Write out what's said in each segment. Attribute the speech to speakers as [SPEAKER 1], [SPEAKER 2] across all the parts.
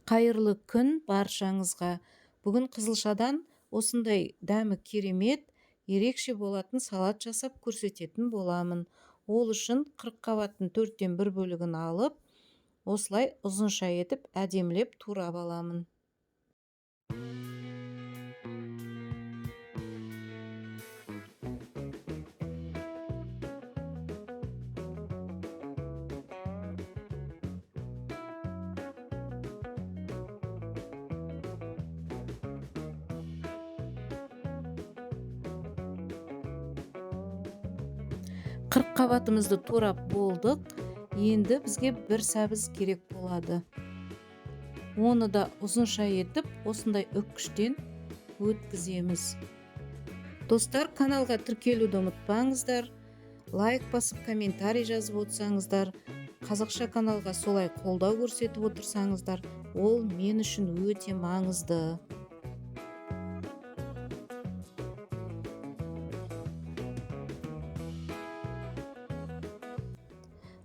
[SPEAKER 1] Қайырлы күн баршаңызға. Бүгін қызылшадан осындай дәмі керемет, ерекше болатын салат жасап көрсететін боламын. Ол үшін қырыққабаттың 1/4 бөлігін алып, осылай ұзынша етіп әдемілеп турап аламын. Қырыққабатымызды турап болдық. Енді бізге бір сәбіз керек болады. Оны да ұзынша етіп осындай үккіштен өткіземіз. Достар, каналға тіркелуді ұмытпаңыздар. Лайк басып, комментарий жазып отырсаңыздар, қазақша каналға солай қолдау көрсетіп отырсаңыздар, ол мен үшін өте маңызды.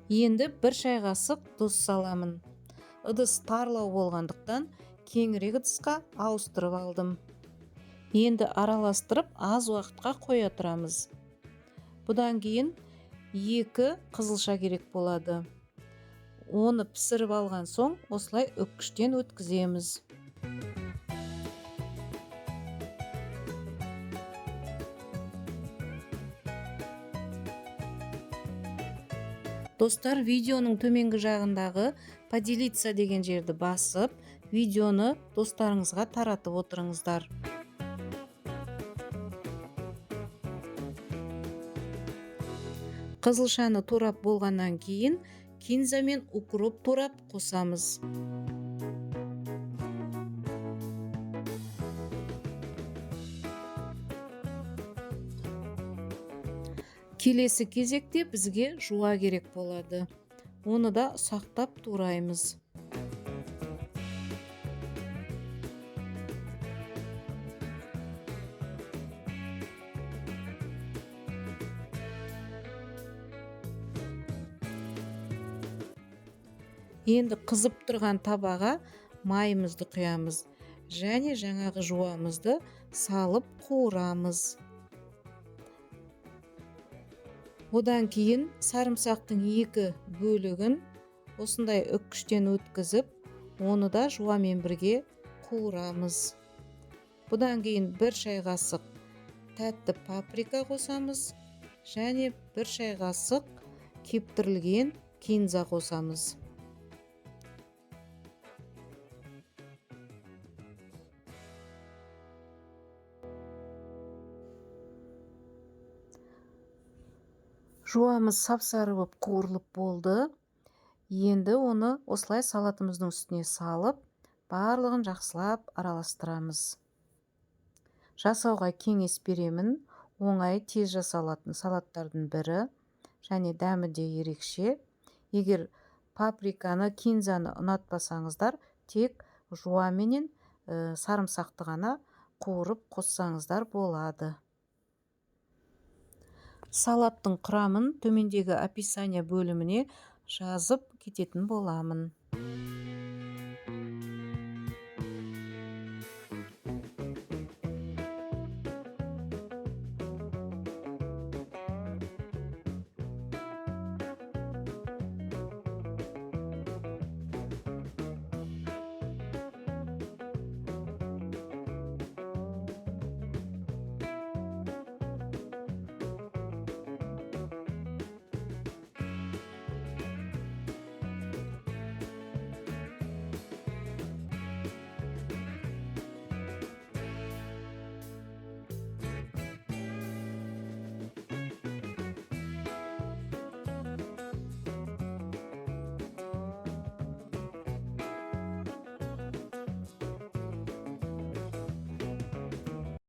[SPEAKER 1] Енді бір шай қасық тұз саламын. Ыдыс тарлау болғандықтан кеңірек ыдысқа ауыстырып алдым. Енді араластырып аз уақытқа қоя тұрамыз. Бұдан кейін 2 қызылша керек болады. Оны пісіріп алған соң осылай үккіштен өткіземіз. Достар, видеоның төменгі жағындағы поделиться деген жерді басып, видеоны достарыңызға таратып отырыңыздар. Қызылшаны турап болғаннан кейін кинза мен укроп турап қосамыз. Келесі кезекте бізге жуа керек болады. Оны да ұсақтап тураймыз. Енді қызып тұрған табаға майымызды құямыз және жаңағы жуамызды салып қуырамыз. Одан кейін сарымсақтың 2 бөлігін осындай үккіштен өткізіп, оны да жуамен бірге қуырамыз. Бұдан кейін 1 шай қасық тәтті паприка қосамыз және 1 шай қасық кептірілген кинза қосамыз. Жуамыз сап-сары болып қуырылып болды. Енді оны осылай салатымыздың үстіне салып, барлығын жақсылап араластырамыз. Жасауға кеңес беремін. Оңай, тез жасалатын салаттардың бірі және дәмі де ерекше. Егер паприканы, кинзаны ұнатпасаңыздар, тек жуа менен сарымсақты ғана қуырып қоссаңыздар болады. Салаттың құрамын төмендегі описание бөліміне жазып кететін боламын.